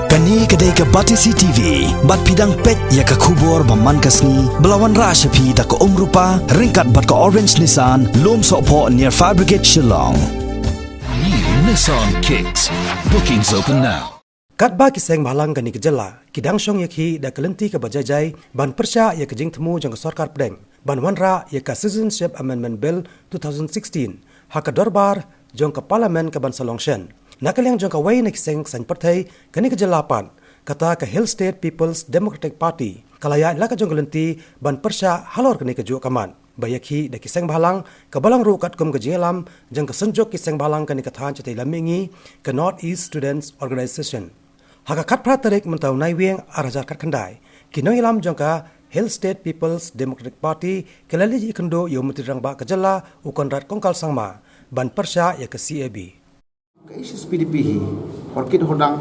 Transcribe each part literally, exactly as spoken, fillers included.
Kane ka dei ka Batesi T V, bad phi dang peit ïa ka khubor ba man ka sngi, ba la wanrah sha phi da ka Umrupa, ryngkat bad ka Orange Nissan, Lumsohphoh near Fire Brigade Shillong. New Nissan Kicks. Bookings open now. Katba ki seng bhalang kane ka jylla ki dang shong ïakhih da ka lynti kaba jai jai ban pyrshah ïa ka jingthmu jong ka sorkar pdeng ban wanrah ïa ka Citizenship Amendment Bill two thousand sixteen ha ka dorbar jong ka Parliament kaban sa long shen. Na ka liang jong kawei na ki seng saiñ pyrthei kane ka jylla pat, kata ka Hill State People's Democratic Party, ka la ïaid la ka jong ka lynti ban pyrshah halor kane kajuh ka mat ba ïakhih da ki seng bhalang, kaba long ruh katkum ka jingïalam jong ka Synjuk ki seng bhalang kane ka thaiñ shatei lam mihngi, ka North East Students Organisation. Ha ka khatphra tarik mynta u Naiwieng ar hajar khatkhyndai, ki nongïalam jong ka Hill State People's Democratic Party ki la leit ïakynduh ïa u Myntri Rangbah ka jylla u Conrad Kongkal Sangma ban pyrshah ïa ka C A B. Ka H S P D P hi, hor kit hor dang,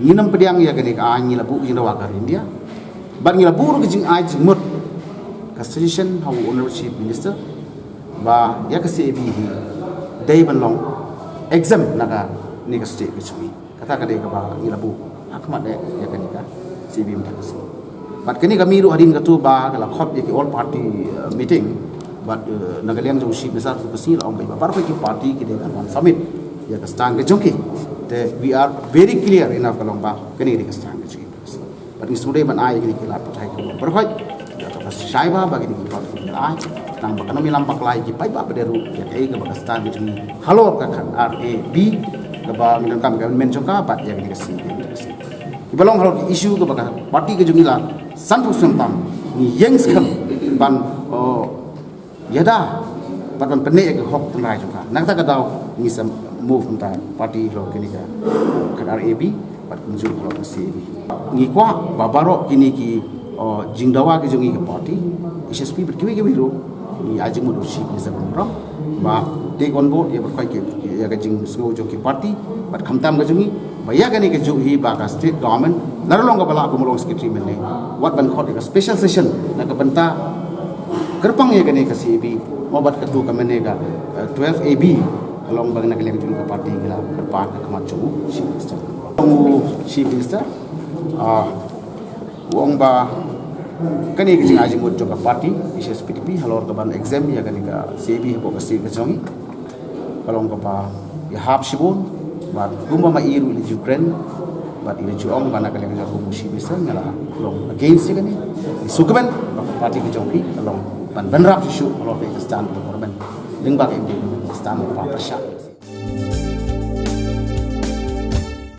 ngin ym pdiang ïa kane ka aiñ, ngi la buh jingdawa ka India. Bad ngi la buh ruh ka jingai jingmut, ka suggestion ha u Honorable Chief Minister ba ïa ka C A B hi dei ban long exempt na kane ka state ka jong ngi. Kata ka dei kaba ngi la buh ha khmat eh ïa kane ka C A B mynta ka sngi. Bad kane ka mih ruh hadien katto ba ka la khot ïa ki all party, uh, meeting. Bad, uh, na ka liang jong u Chief Minister katto ka sngi la ong ba baroh ki party ki dei ban wan submit ïa ka stand ka jong ki. Te we are very clear enough ka long ba kane ka dei ka stand ka jong ki. Bad ngi sngewdei ban ai ïa kine ki lad pathai ki baroh. Ïa kaba shai bha ba kine ki party ki ai. Tang ba kan ym ïalam bakla ïa ki paidbah ba dei ruh ïa kaei kaba ka stand ka jong ngi halor ka khadar A B kaba ngi donkam ka amendment jong ka bad ïa kane ka C A B. Kiba long halor ki issue kaba ka party ka jong ngi la sanphew snem tam, ngi ïeng skhem ban, oh, ïada bad ban pynneh ïa ka hok tynrai jong ka. Na kata ka daw ngi sa move mynta party halor kane ka khadar A B bad kumjuh halor ka C A B. Ngi kwah ba baroh kine ki, oh, jingdawa ki jong ngi ka party, H S P bad kiwei kiwei ruh, ngi ai jingmut u Chief Minister ban burom ba take on board ïa baroh ki, ïa ka jingsngew jong ki party bad khamtam ka jong ngi ba ïa kane kajuh hi ba ka state government, la ruh long kaba lah kum u long secretary mynne, wat ban khot ïa ka special session na ka bynta kyrpang ïa kane ka C A B, mo bad katto ka mynne ka, eh, twelve A B, ka long ba na ka liang jong ka party ka la kyrpad ha khmat jong u Chief Minister. Ong u Chief Minister, ah, u ong ba kane ka jingai jingmut jong ka party H S P D P halor kaban exempt ïa kane ka C A B hapoh ka state ka jong ngi, ka long kaba ïahap shibun. Bad kumba ma i ruh i la ju kren bad i la ju ong ba na ka liang jong u Chief Minister nga la long against ïa kane. Ngi sngewkmen ba ka party ka jong phi ka long ban bynrap shuh shuh halor ka stand ka government. Lyngba ka M D ka stand ba pyrshah.